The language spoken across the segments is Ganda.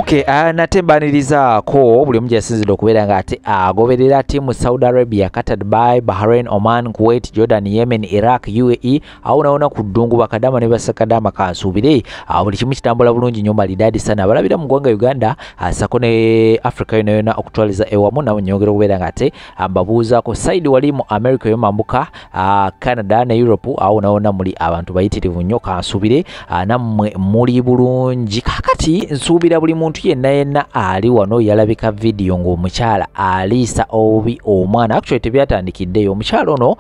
Okay, nate mbanirizaako buli omu gyasinzidde okubeera nga ate agoberera ttiimu Saudi Arabia, Qatar, Dubai, Bahrain, Oman, Kuwait, Jordan, Yemen, Iraq, UAE, awo nawona ku ddungu bakadama ne basakadama. Kansuubire buli kimu kitambula bulungi nnyo malidaadi sana. Abalabira mu ggwanga Uganda sako ne Africa yona yona okutwaliza ewamu, nawe nyongera okubeera nga ate mbabuuzaako side wali mu America yomambuka, Canada ne Europe, awo nawona muli abantu bayitirivu nnyo. Kansuubire nammwe muli bulungi. Kakati nsuubira buli muntu yenna yenna ali wano yalabika vidiyo ng'omukyala aliisa obubi omwana. Actually tebyatandikiddeyo, omukyala ono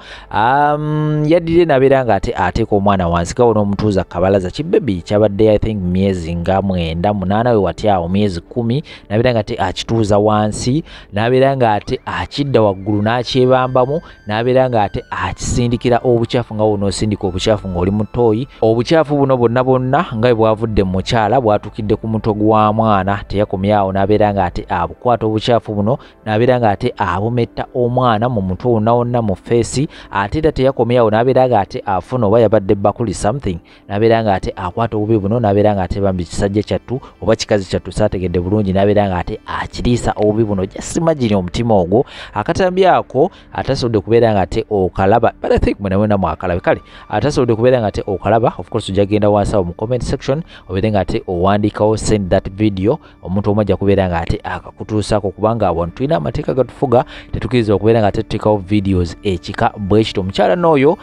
yaddire nabeera nga ate ateeka omwana wansi gawo n'omutuuza kabalaza. Kibebi kyabadde I think myezi nga 9 8 we wati awo myezi 10, nabeera nga ate akituuza wansi, nabeera nga ate akidda waggulu n'akyebambamu, nabeera nga ate akisindikira obukyafu nga wonoosindika obukyafu ng'oli mutoyi. Obukyafu buno bonna bonna nga bwe bwavudde mu mukyala bwatuukidde ku mutwe gwa mwana. Teyakomyawo n'abeera nga ate abukwata obukyafu buno n'abeera nga ate abumetta omwana mu mutwe wonna wonna mu feesi. Ate era teyakomyawo n'abeera nga ate afuna oba yabadde bakuli something, n'abeera nga ate akwata obubi buno n'abeera nga ate bambi kisajja kyattu oba kikazi kyattu saategedde bulungi, n'abeera nga ate akiriisa obubi buno. Just imagine omutima ogwo. Akatambi ako atasobodde kubeera nga ate okalaba, but I think mwena mwena mwakalabe. Kale atasobodde kubeera nga ate okalaba, of course ojja kugenda wansi awo mu comment section obeere nga ate owandiikawo send that video, omuntu omu ajja kubeera nga ate akakutuusaako, kubanga wano tulina amateeka gatufuga, tetukkiriza okubeera nga ate tuteekawo videos ekika bwe kityo. Omukyala n'oyo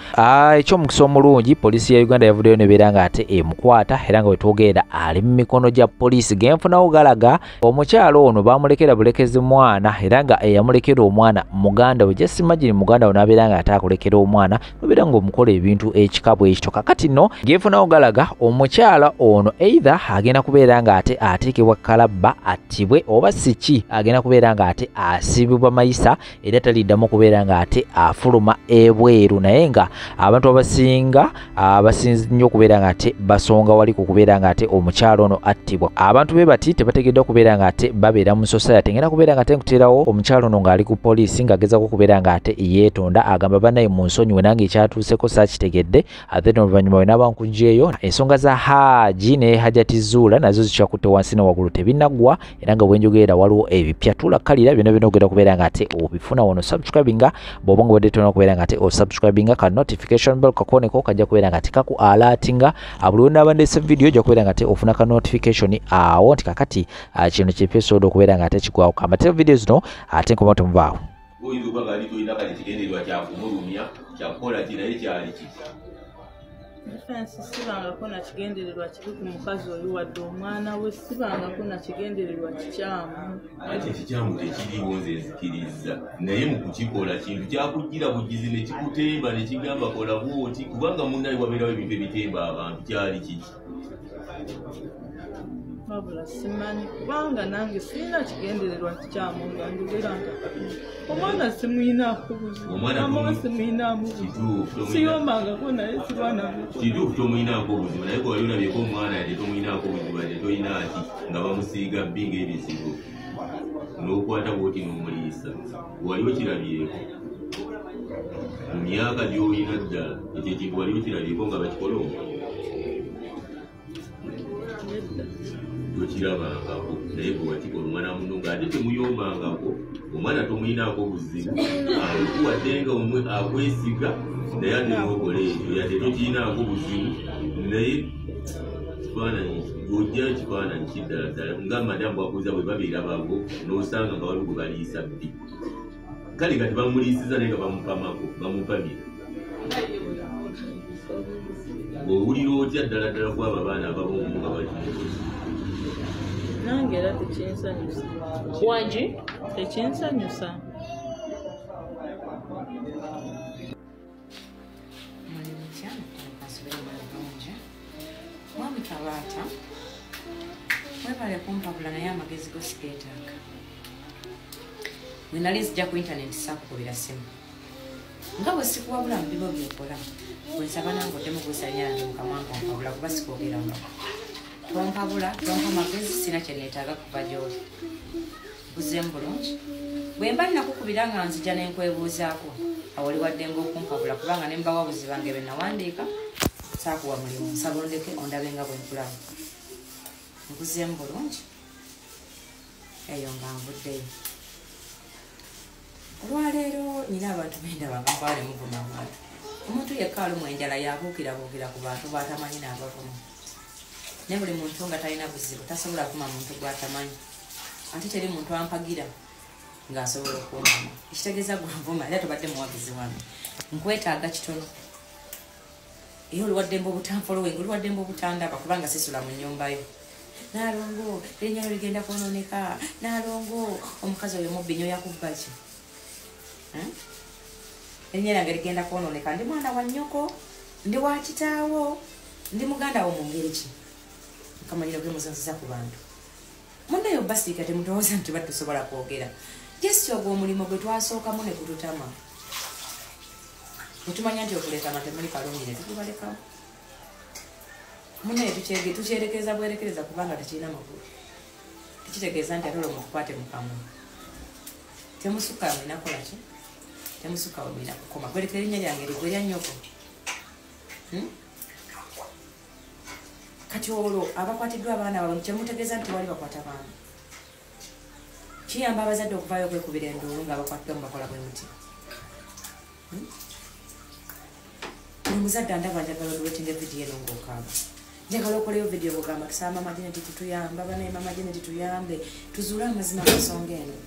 ekyomukisa omulungi poliisi ya Uganda yavuddeyo nebeera nga ate emukwata, era nga wetwogerera ali mu mikono gya poliisi. Genfunawo galaga omukyala ono bamulekera bulekezi mwana, era nga eyamulekera omwana muganda we. Just imagine muganda we n'abeera nga ate akulekera omwana nobeera ng'omukola ebintu ekika bwe kityo. Kakati nno genfunawo galaga omukyala ono either agenda kubeera nga ate ateekebwa kalabba attibwe, oba siki agenda kubeera nga ate asibibwa mayisa, era taliddamu kubeera nga ate afuluma ebweru. Naye nga abantu abasinga abasinze nnyo okubeera nga ate basonga wali ku kubeera nga ate omukyala ono attibwa. Abantu be bati tebateekeddwa kubeera nga ate babeera mu society. Ngenda kubeera nga ate nkuteerawo omukyala ono ng'ali ku poliisi ng'agezaako kubeera nga ate yeetonda, agamba bannaye mu nsonyiwe nange ekyatuuseko saakitegedde. Ate n'oluvannyuma bwe naaba nkuggyeeyo ensonga za Haji ne Hajati Zuula nazo zikyakutte wansi ne waggulu tebinaggwa, era nga bwenjogerera waliwo ebipya tulakalira byonna byonna ogenda kubeera nga ate obifuna wano. Subscribinga bw'oba nga obadde tolina kubeera nga ate osubscribinga, ka notification bell kakoneko kajja kubeera nga ate kaku alertinga buli lwe ndeese video, ojja kubeera nga ate ofuna ka notification awo nti kakati kino kipya esobola okubeera nga ate kigwawo. Kamate video zino ate nkoma temuvaawo. Oyinza okuba nga ali tolina kale kigendererwa kyakumulumya kyakukola ki, naye kyali kiki? Defense sibangako na kigendererwa kibi ku mukazi oyo wadde omwana we, sibangako na kigendererwa kikyamu. Anti ekikyamu tekiriiwo, nze nzikiriza, naye mu kukikola kintu kyakujjira bugizi ne kikutemba ne kigamba kola bw'oti, kubanga munnaye wabeerawo ebintu ebitemba abantu. Kyali kiki? Wabula simanyi, kubanga nange sirina kigendererwa kikyamu nga njogera nga omwana simuyinaako buzibu, omwana simuyinaamu buzibu, siyombangako naye sirwanangako. Kituufu tomuyinaako obuzibu, naye gwe wali olabyeko omwana yadde tomuyinaako obuzibu, yadde toyina ki nga bamusiiga bbi ng'ebizigo n'okwata bw'oti n'omuliisa, wali okirabyeko mu myaka gy'olina ddala ekyo ekintu wali okirabyeko nga bakikola omwana? Tokirabangako, naye gwe wakikola omwana muno ng'ate temuyombangako, omwana tomuyinaako buzibu, akuwadde nga omwe akwesiga, naye ate n'okola ekyo yadde tokiyinaako buzibu. Naye kifaananyi gw'ojjayo kifaananyi kiddala ddala nga madamu bwakuuza bwe babeera babo n'osanga nga waliwo gwe baliisa bbi, kale kati bamuliisiza naye nga bamupamako bamupamira. Bw'owulira otya ddala ddala kwabo abaana ababomu nga bakimukoze? Nange era tekinsanyusa. Wangi? Tekinsanyusa. Mwami Kabaata, webale kumpabula naye amagezi go sigeetaaga. Bwe nali nzija ku intaneti saakukubira ssimu. Nga bwe sikuwabula mu bibo by'okola, bwe nsaba nange oddemu kunsanya yange mu kamwa nga ompabula kuba sikwogerangako. Tompabula, tompa magezi, sina kye neetaaga kuva gy'oli. Nkuzeemu bulungi. Bwe mba nnakukubira nga nzija ne nkwebuuzaako, awo oli wadde ng'okumpabula kubanga ne mbawabuzi bange be nawandiika saakuwa mulimu. Nsaba ondeke ondabe nga bwe nkulaba. Nkuzeemu bulungi. Eyo nga nvuddeyo. Olwaleero nina abantu bendaba nga nkwale muvuma abantu. Omuntu yekka alumwa enjala yabuukirabuukira ku bantu b'atamanyi n'abavuma. Naye buli muntu nga talina buzibu tasobola kuvuma muntu gw'atamanyi. Ate teri muntu ampagira ng'asobola okunvuma. Ekitegeeza gwanvuma era tobadde muwagizi wange. Nkwetaaga kitono. Era oli waddembe obutanfolowinga, oli waddembe obutandaba kubanga sisula mu nnyumba yo. Naalongo erinnya lyo ligenda kwonooneka. Naalongo omukazi oyo mubbi nnyo yakubba ki? Erinnya lyange ligenda kwonooneka. Ndi mwana wa nnyoko, ndi wa kitaawo, ndi muganda wo mu ngeri ki? Nkamanyiro ge muzanziza ku bantu. Munnayo basiika temutowooza nti tusobola kwogera. Jesi ogwo omulimu gwe twasookamu ne gututama. Ne tumanya nti okulekana temuli kalungi ne tugubalekamu. Munnaye tukyerekereza bwerekereza kubanga tekirina makulu. Tekitegeeza nti ate olwo mukukwate mu kamwa. Temusukka mulina kukola ki? Temusukka we mulina kukoma. Gwerekera erinnya lyange ligwe erya nnyoko. Kati olwo abakwatiddwa abaana baabwe kyemutegeeza nti tewali bakwata baana. Kiyamba abazadde okuvaayo okwekubira enduulu ng'abakwatiddwa mubakola bwe muti. Buli muzadde andaba njagala oduwetinga vidiyo eno ng'okaaba. Njagala okoleyo vidiyo ng'ogamba tusaba Mama Janet tutuyambe, banaye Mama Janet tutuyambe, tuzuule amazima ku nsonga eno.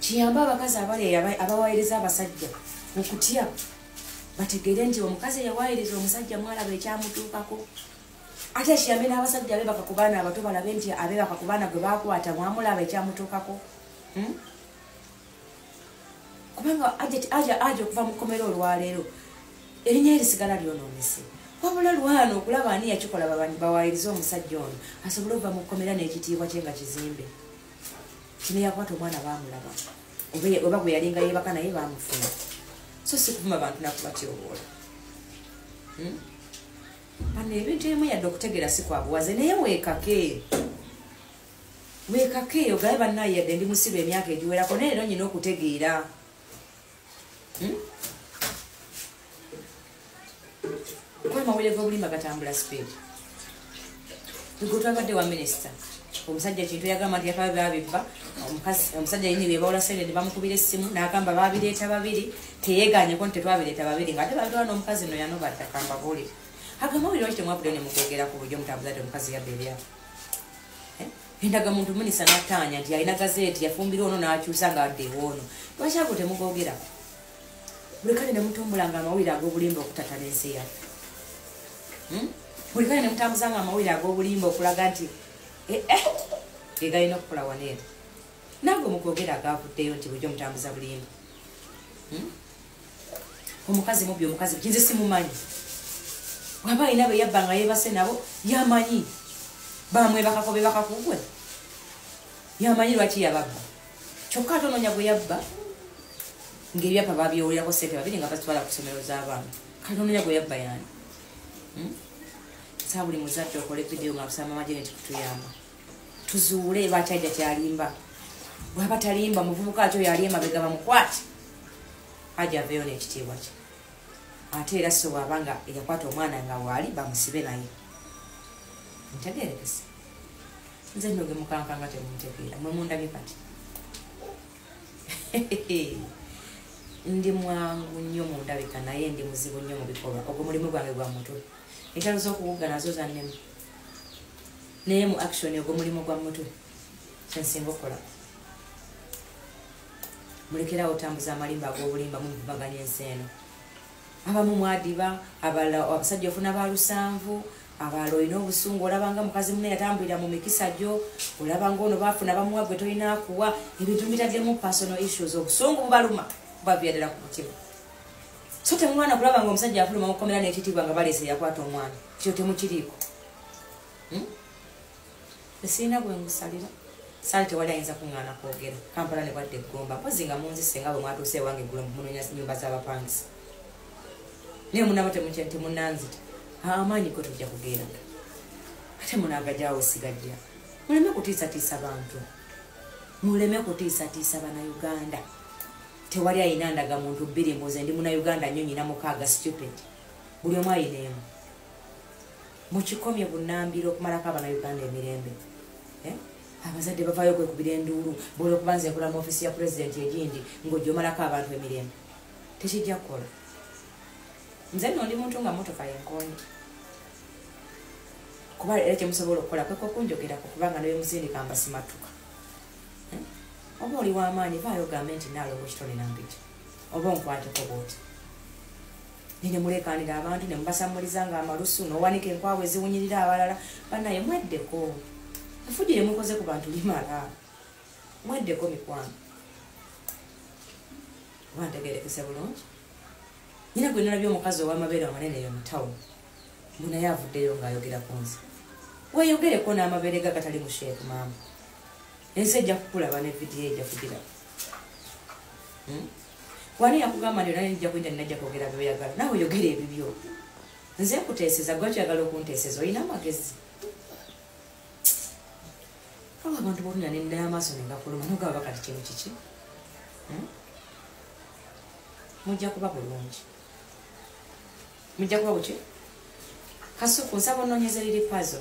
Kiyambe abakazi abali abawaayiriza abasajja okutya bategeere nti omukazi eyawaayiriza omusajja mwalaba ekyamutuukako. Ate kiyambe n'abasajja abeebaka ku baana abato balabe nti abeebaka ku baana gwe baakwata mwamulaba ekyamutuukako. Kubanga aja okuva mu kkomera olwaleero erinnya erisigala lyonoonese. Wabula lwana okulaba ani yakikola bawaayirize omusajja ono asobole okuva mu kkomera n'ekitiibwa kye nga kizimbe. Kino yakwata omwana baamulaba oba gwe yalinga yeebaka naye baamufuna. So si kuvuma bantu nakubatyoboola. Bano ebintu ebimu yadde okutegeera si kwa buwaze naye weekake. Weekake ogabe bannaye yadde ndi musibe emyaka egiwerako naye leero nnyina okutegeera. Kuba amawulire g'obulimba gatambula speed. Gwe twabadde wa minisita. Omusajja kintu yagamba nti yakabe baabibba, omusajja yini bye bawula ssente ne bamukubira essimu n'agamba baabireeta babiri, teyeegaanyeko nti tetwabireeta babiri ng'ate babitwala n'omukazi nno yanoba ttaka mbabuulire. Agamba lwaki temwavuddeyo ne mukwogera ku bulijjo mutambuza nti omukazi yabba ebyapa. Endagamuntu minisita n'attaanya nti alina gazeeti yafumbira ono n'akyusa ng'adda ewoono. Lwaki ago temugoogerako? Buli kale ne mutumbulanga amawulire ag'obulimba okutatana ensi yaffe. Buli kale ne mutambuzanga amawulire ag'obulimba okulaga nti ge galina okukola wano eno. Nange mukwogera agaavuddeyo nti bulijjo mutambuza bulimba. Omukazi mubbi, omukazi nze simumanyi. Bw'aba alina be yabba nga yeebase nabo yamanyi. Bamwebakako beebaka ku gwe. Yamanyi lwaki yababba. Kyokka ate onoonya gwe yabba ng'ebyapa babyewulirako ssente babiri nga bazitwala ku ssomero z'abaana. Kati onoonya gwe yabba y'ani? Nsaba buli muzadde okole vidiyo nga kusaba Mama Janet kutuyamba. Tuzuule lwaki ajja kyalimba. Bw'aba talimba muvubuka ate oyo ali emabega bamukwate. Ajja aveeyo n'ekitiibwa kye. Ate era so bw'aba nga eyakwata omwana nga waali bamusibe naye. Ntegeerekese. Nze nno ge mukankanga temuntegeera. Mwe mundabye kati. Ndi mwangu nnyo mu ndabika naye ndi muzibu nnyo mu bikolwa. Ogwo mulimu gwange gwa mutwe. Entalo z'okuwugga nazo zannema. Naye mu action ogwo mulimu gwa mutwe. Kye nsinga okukola. Mulekerawo otambuza amalimba ag'obulimba muvubaganya ensi eno. Abamu mwadiba, abalala abasajja ofuna ba lusanvu, abalala olina obusungu olaba nga mukazi munne yatambulira mu mikisa gyo, olaba ng'ono baafuna bamuwa gwe tolina akuwa, ebintu bitaddemu personal issues, obusungu bubaluma bubaviira ddala ku mutima. So temulwana kulaba ng'omusajja afuluma mu kkomera n'ekitiibwa nga baleese yakwata omwana. Kyo temukiriiko. Sirina gwe ngusalira. Saali tewali ayinza kuŋŋaana kwogera. Kampala ne bwadde eggomba. Mpozzi nga munzise nga bwe mwatuuse ewange eggulo munoonya nnyumba z'abapangisa. Naye munabo temunnanzita. Amaanyi go tujja kugeeraga. Ate munaagajjawo sigajja. Muleme kutiisatiisa bantu. Muleme kutiisatiisa Bannayuganda. Tewali ayina ndagamuntu bbiri mbuze ndi Munnayuganda nnyo nnyina mukaaga stupid. Buli omu ayina emu. Mukikomye bunnambiro okumalako Abannayuganda emirembe. Abazadde bavaayo okwekubira enduulu bwolwokuba nze nkola mu ofiisi ya pulezidenti egindi ng'ojjomalako abantu emirembe. Tekijja kukola. Nze nno ndi muntu nga mmotoka yenkonye. Kuba era kyemusobola okukola kweko okunjogerako kubanga ne bwe mbasimatuka. Oba oli w'amaanyi vaayo ogambe nti Nnaalongo Kitone Nampijja oba onkwateko bw'oti. Ne muleekaanira abantu ne mubasammuliza nga amalusu n'owanika enkwawa eziwunyirira abalala. Bannaye mweddeko. Effujjo lye mukoze ku bantu limala. Mweddeko mikwano. Oba ntegeerekese bulungi? Nnyina gwe nalabye omukazi ow'amabeere amanene eyo mu tawuni. Mbu naye avuddeyo ng'ayogera ku nze. Weeyogereko n'amabeere ge agatali mu sheepu maama. Ensi ejja kukulaba ne vidiyo ejja kugiraba. Wani yakugamba nti naye nja kuyinta najja kwogera by'oyagala. Naawe oyogera ebibyo. Nze nkuteeseza gwe kyagala okunteeseza olina amagezi. Awo abantu b'otunya n'endala amaaso ne gakuluma n'ogamba kati kino kiki? Mujja kuba bulungi. Mujja kuba buki? Kasuku nsaba onoonyeze Liri Pazo.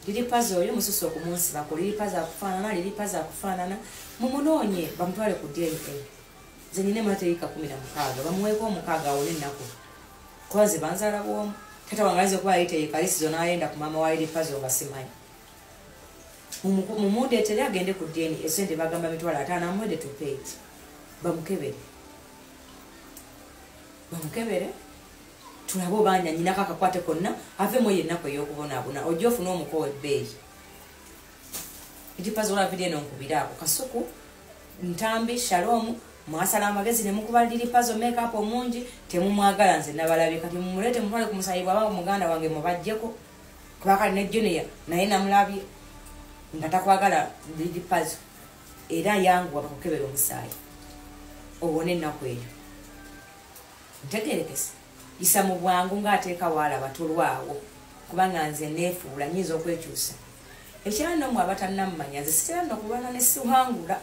Liri Pazo oyo mususu okumunsibako. Liri Pazo akufaanana, Liri Pazo akufaanana. Mumunoonye bamutwale ku DNA. Nze nnina emateeka 16 bamuweeko 6 awone ennaku. Kuba nze banzaala bw'omu. Taata wange ayinza okuba yali teyeekalisizo n'ayenda ku maama wa Liri Pazo nga simanyi. Mumundeetere agende ku DNA. Essente bagamba 500,000 I'm ready to pay it. Bamukebere. Bamukebere. Tulabe oba nnyinako akakwate konna aveemu eyo ennaku ey'okubonaabona ojja ofune omuko w'ebbeeyi. Liri Pazo olaba vidiyo eno nkubiraako. Kasuku, Ntambi, Shalom, mwasala amagezi ne mukuba Liri Pazo make-up omungi temumwagala nze nabalabye. Kati mumuleete mutwale ku musaayi bw'aba muganda wange mubaggyeko. Kuba kale ne Junior naye namulabye nga takwagala Liri Pazo. Era yanguwa bakukebera omusaayi owone ennaku eyo. Ntegeerekese. Isa mu bwangu ng'ateeka waalaba tolwawo kubanga nze neefuula nnyinza okwekyusa. Ekirala nno mmwe abatannammanya nze sitera nno kulwana ne siwangula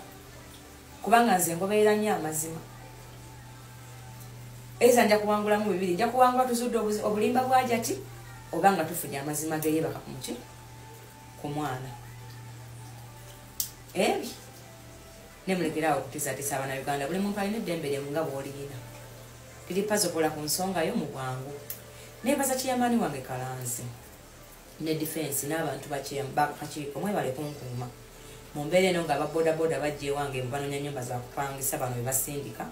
kubanga nze ngoberera nnyo amazima. Eza nja kuwangulamu bibiri, nja kuwangula tuzudde obulimba bwa Hajati oba nga tufunye amazima ge yeebaka ku muki ku mwana. Ebi ne mulekeraawo okutiisatiisa Abannayuganda. Buli muntu alina eddembe lye nga bw'olirina. Liri Pazo kola ku nsonga yo mu bwangu. Neebaza kiyamaani wange Kalanzi ne defense n'abantu bakakiiko mwebale kunkuuma. Mu mbeera eno nga ababodaboda bajja ewange banoonya nnyumba za kupangisa bano be basindika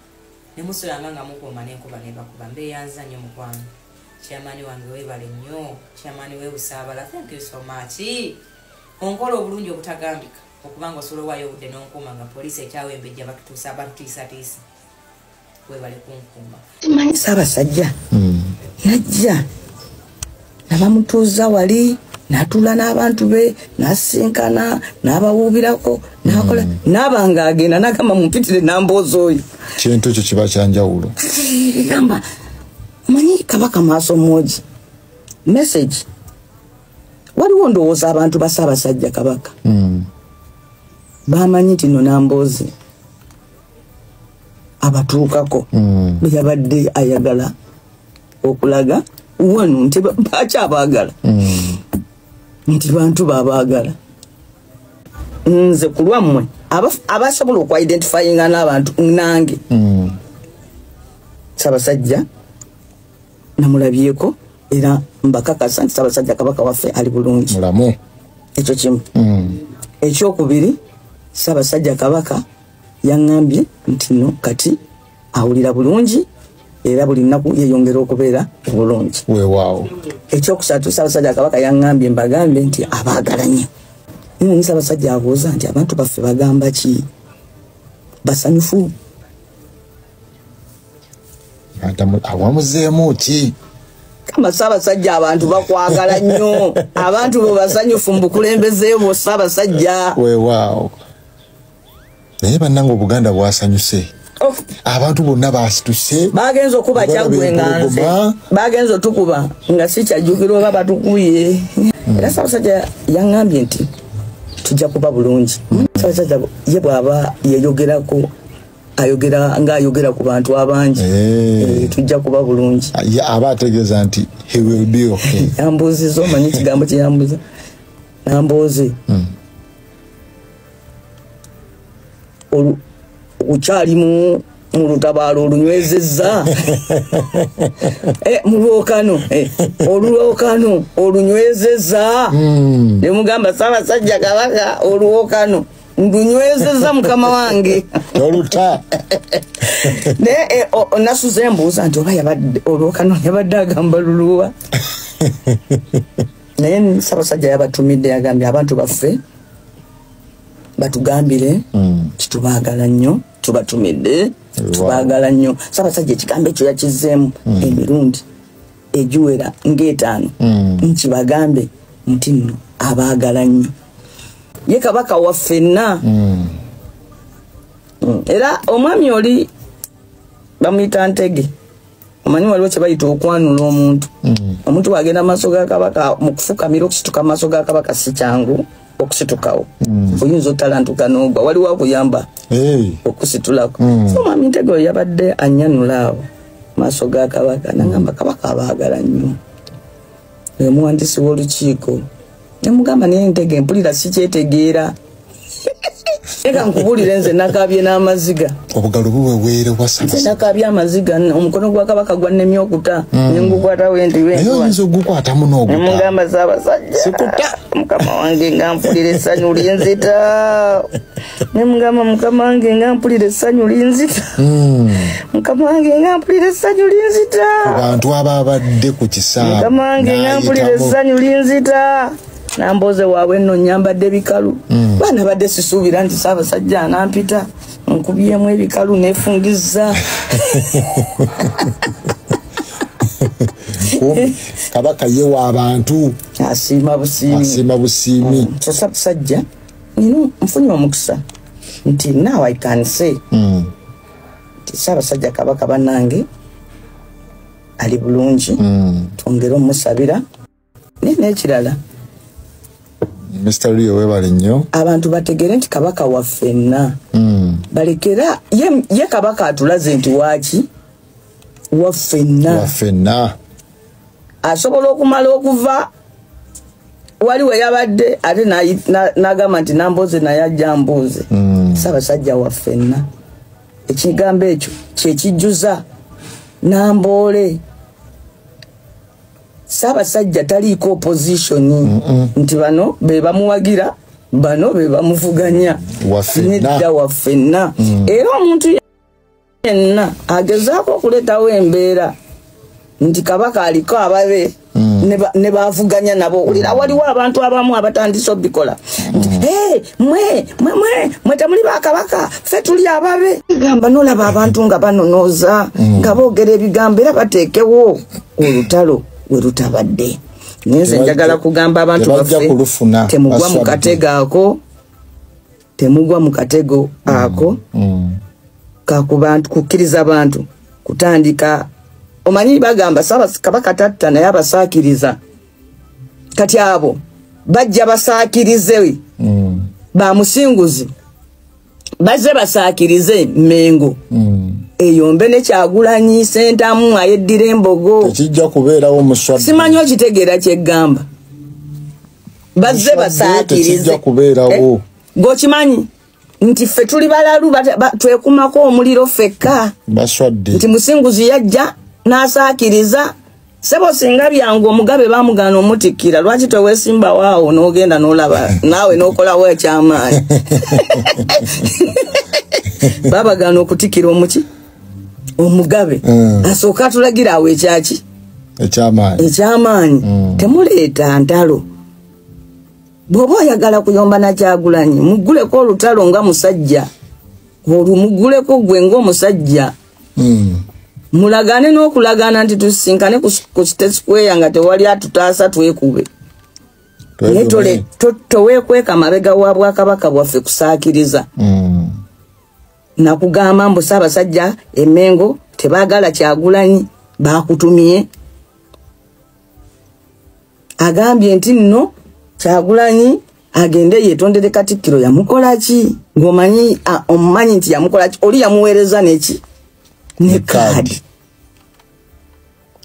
ne musulanga nga mukuuma n'enkuba n'ebakuba. Mbeeyanza nnyo mukwano. Kiyamaani wange weebale nnyo. Kiyamaani weebusaabala. Thank you so much. Onkola obulungi obutagambika okubanga osobola owaayo obudde n'onkuuma nga poliisi ekyawembejja batutuusa batutiisatiisa. Weebale kunkuuma. Simanyi Ssaabasajja yajja nabamutuuza wali n'atuula n'abantu be n'asinkana n'abawuubirako n'akola n'aba ng'agenda n'agamba mumpitire Namboozi oyo. Kintu ekyo kiba kya njawulo. Gamba omanyi Kabaka maaso moogi message waliwo ndowooza abantu ba Ssaabasajja Kabaka bamanyi nti nno Namboozi abatuukako bwe yabadde ayagala okulaga wano nti bakyabaagala nti bantu babaagala. Nze ku lwammwe abasobola okwidentifyinga n'abantu nange Ssaabasajja namulabyeko era mbakakasa nti Ssaabasajja Kabaka waffe ali bulungi. Mulamu. Ekyo kimu. Ekyokubiri Ssaabasajja Kabaka yaŋŋambye nti nno kati awulira bulungi era buli nnaku yeeyongera okubeera obulungi. Weewaawo. Ekyokusatu Ssaabasajja Kabaka yaŋŋambye mbagambe nti abaagala nnyo. Naye Ssaabasajja abuuza nti abantu baffe bagamba ki? Basanyufu? Awamuzeemu ki? Kama Ssaabasajja abantu bakwagala nnyo. Abantu bo basanyufu mu bukulembeze bwo Ssaabasajja. Weewaawo. Naye bannange Obuganda bwasanyuse. Abantu bonna basituse. Bagenze okuba Kyaggwe nga nze. Bagenze otukuba nga sikyajjukira oba batukuye. Era Ssaabasajja yaŋŋambye nti tujja kuba bulungi. Ssaabasajja ye bw'aba yeeyogerako ayogera ng'ayogera ku bantu abangi. Tujja kuba bulungi. Aba ategeeza nti he will be okay. Yambuuzizza omanyi ekigambo kye yambuuza. Nambooze okyali mu lutabaalo olunywezezza mu lwokano olwokano olunywezezza ne mugamba Ssaabasajja Kabaka olwokano ndunywezezza mukama wange toluta. Naye nasuze mbuuza nti oba yabadde olwokano yabadde agamba luluwa. Naye Ssaabasajja yabatumidde yagambye abantu baffe batugambire titubaagala nnyo, tubatumidde tubaagala nnyo. Ssaabasajja ekigambo ekyo yakizzeemu emirundi egiwera ng'etaano nkibagambe nti nno abaagala nnyo. Ye Kabaka waffenna. Era omwami oli bamuyita Ntege, omanyi waliwo kye bayita okwanula omuntu. Omuntu bw'agenda mu maaso ga Kabaka mu kufukamira okusituka mu maaso ga Kabaka si kyangu okusitukawo, oyinza otalantuka n'ogwa, waliwo akuyamba okusitulako. So omwami Ntege oyo yabadde annyanula awo maaso ga Kabaka nagamba Kabaka abaagala nnyo. Omuwandiisi w'olukiiko nemugamba naye Ntege mpulira sikyetegeera. Eka nkubulire nze nakaabye n'amaziga. Obugalo buweweere nze nakaabye amaziga, omukono gwa Kabaka gwannemye okuta ne ngukwata wendi naye oyinza ogukwatamu n'oguta. Nemugamba Ssaabasajja sikuta mukama wange nga mpulira essanyu linzita. Nemugamba mukama wange nga mpulira essanyu linzita. Mukama wange nga mpulira essanyu linzita. Ku bantu ababadde ku kisaawe mukama wange nga mpulira essanyu linzita. Nambooze waabwe nno nyambadde bikalu. Baana badde sisuubira nti Ssaabasajja anampita, nkubyemu ebikalu neefungizza. Kabaka ye w'abantu asiima busiimi, asiima busiimi. So Ssaabasajja nina nfunye omukisa nti now I can say nti Ssaabasajja Kabaka bannange ali bulungi, twongere omusabira. Naye n'ekirala Mr. Rio webale nnyo. Abantu bategere nti Kabaka waffenna. Balekera ye Kabaka atulaze nti waaki waffenna. Waffenna. Asobola okumala okuva wali we yabadde ate n'agamba nti Nambooze naye ajja mbuuze. Ssaabasajja waffenna. Ekigambo ekyo kye kijjuza Namboole. Ssaabasajja taliiko opposition nti bano be bamuwagira bano be bamuvuganya. Nedda waffenna. Era omuntu yenna agezaako okuleetawo embeera nti Kabaka aliko ababe ne bavuganya nabo. Olira waliwo abantu abamu abatandise obikola nti mwe mwe mwe mwe temuli ba Kabaka, ffe tuli ababe. Gamba n'olaba abantu nga banonooza nga boogera ebigambo era bateekewo olutalo we rutabadde. Nze njagala kugamba abantu baffe temugwa mu katego ako, temugwa mu katego ako kakubantu kukkiriza abantu kutandika. Omanyi bagamba Kabaka tatta naye abasaakiriza. Kati abo bajja basaakirize bamusinguzi bazze basaakirize Mengo eyombe ne Kyagulanyi Ssentamu ayeddira embogo. Tekijja kubeerawo muswadde. Simanyi okitegeera kyeggamba. Bazze basaakirize. Tekijja kubeerawo. Ng'okimanyi nti ffe tuli balalu twekumako omuliro ffekka. Baswadde. Nti Musinguzi yajja n'asaakiriza. Sebo singa byangu omugabe bamugaana omutikkira, lwaki teweesimbawo awo n'ogenda n'olaba naawe n'okolawo ekyamaanyi? Babagaana okutikkira omuki? Omugabe. Asooka atulagira awo ekyaki? Ekyamaanyi. Ekyamaanyi. Temuleeta ntalo. Bw'oba oyagala kuyomba na Kyagulanyi, mugguleko olutalo nga musajja. Olwo mugguleko ggwe ng'omusajja. Mulagane n'okulagana nti tusisinkane ku State Square nga tewali atutaasa twekube. Naye toweekweka mabega wa bwakabaka bwaffe kusaakiriza. Nakugamba mbu Ssaabasajja Emmengo tebaagala Kyagulanyi, baakutumye. Agambye nti nno Kyagulanyi agende yeetondere Katikkiro. Yamukola ki? Ng'omanyi omumanyi nti yamukola ki? Oli yamuweereza neki? Ne kaadi.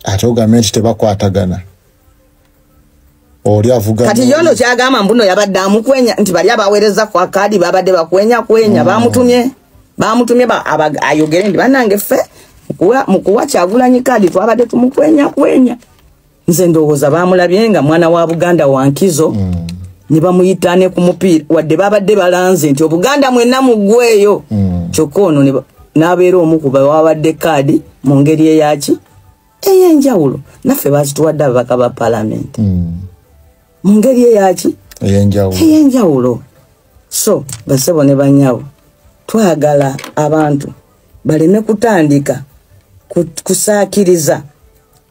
Ate ogambe nti tebakwatagana. Oli avuga kati yono kyagamba mbuno yabadde amukwenya nti bali abaweereza kwa kaadi babadde bakwenya kwenya. Bamutumye ayogere nti bannange ffe mukuwa Kyagulanyi kaadi twabadde tumukwenya kwenya. Nze ndowooza bamulabye nga mwana wa Buganda wankizo. Ne bamuyita ne ku mupiira wadde babadde balanze nti Obuganda mwenna muggweeyo. Kyokka ono n'abeera omu ku babadde kaadi mu ngeri eyaki ey'enjawulo. Naffe bazituwadde ababaka ba paalamenti mu ngeri eyaki ey'enjawulo. So basebo ne bannyabo, twagala abantu baleme kutandika kusaakiriza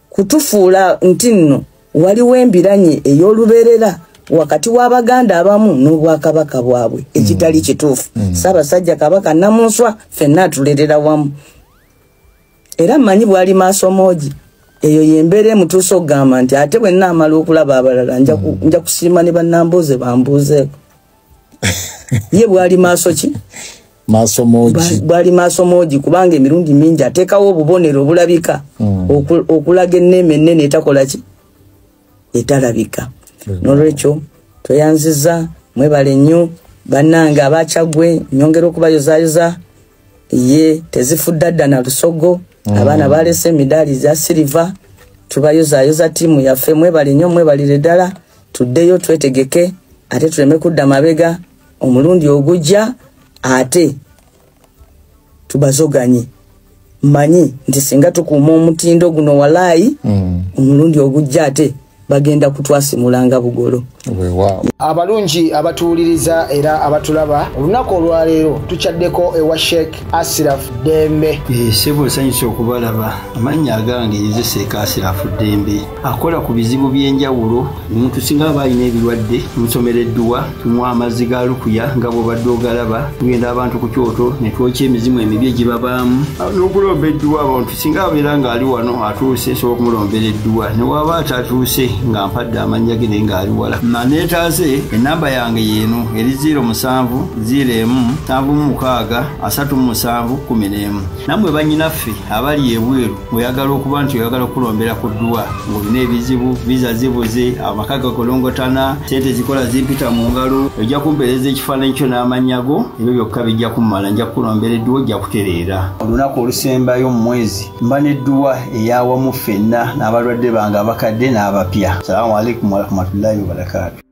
kutufuula nti nno waliwo embiranye ey'olubeerera wakati w'Abaganda abamu n'Obwakabaka bwabwe ekitali kituufu. Ssaabasajja Kabaka Namunswa ffenna atuleerera wamu, era mmanyi bw'ali maaso moogi. Eyo y'embeera emutuusa okugamba nti ate bwe nnaamala okulaba abalala nja kusiima ne bannambuuze bambuuzeeko. Ye bw'ali maaso ki? Maaso moogi. Bw'ali maaso moogi kubanga emirundi mingi ateekawo obubonero obulabika okulaga enneema ennene etakola ki? Etalabika. Nolwekyo tweyanziza, mwebale nnyo bannange abakyaggwe, nyongera okubayozaayoza. Ye tezifudde dda na lusogo. Abaana balese emidaali za siliva, tubayozaayoza ttiimu yaffe. Mwebale nnyo, mwebalire ddala. Tuddeyo twetegeke ate tuleme kudda mabega omulundi ogujja ate tubazoganye. Mmanyi nti singa tukuuma omutindo guno walaayi, omulundi ogujja ate bagenda kutwasimulanga bugolo. Abalungi abatuwuliriza era abatulaba, olunaku olwaleero tukyaddeko ewa Sheikh Asiraf Dembe. Ssebo nsanyuse okubalaba. Amannya agange nze Sheikh Asiraf Dembe, akola ku bizibu by'enjawulo. Omuntu singa aba alina ebirwadde tumusomera edduwa, tumuwa amazzi ga lukuya nga bw'obadde ogalaba, tugenda abantu ku kyoto ne twokya emizimu emibi egibabaamu n'okulomba edduwa. Abantu singa abeera ng'ali wano atuuse, nsobola okumulombera edduwa, ne waba atatuuse nga mpadde amannya ge naye ng'ali wala. Neetaase enamba yange yeeno eri 07 01 76 37 11. Nammwe bannyinaffe abali ebweru oyagala okuba nti oyagala okulombera ku dduwa ng'olina ebizibu, viza zibuze, amaka gakolongotana, sente zikola zimpita mu ngalo, ojja kumpeereza ekifaananyi kyo n'amannya go, ebyo byokka bijja kummala, nja kukulombera edduwa ojja kutereera. Olunaku olusembayo mu mwezi mba n'edduwa eyawamu ffenna n'abalwadde bange abakadde n'abapya. Assalamu alaikum warahmatullahi wabarakatuh.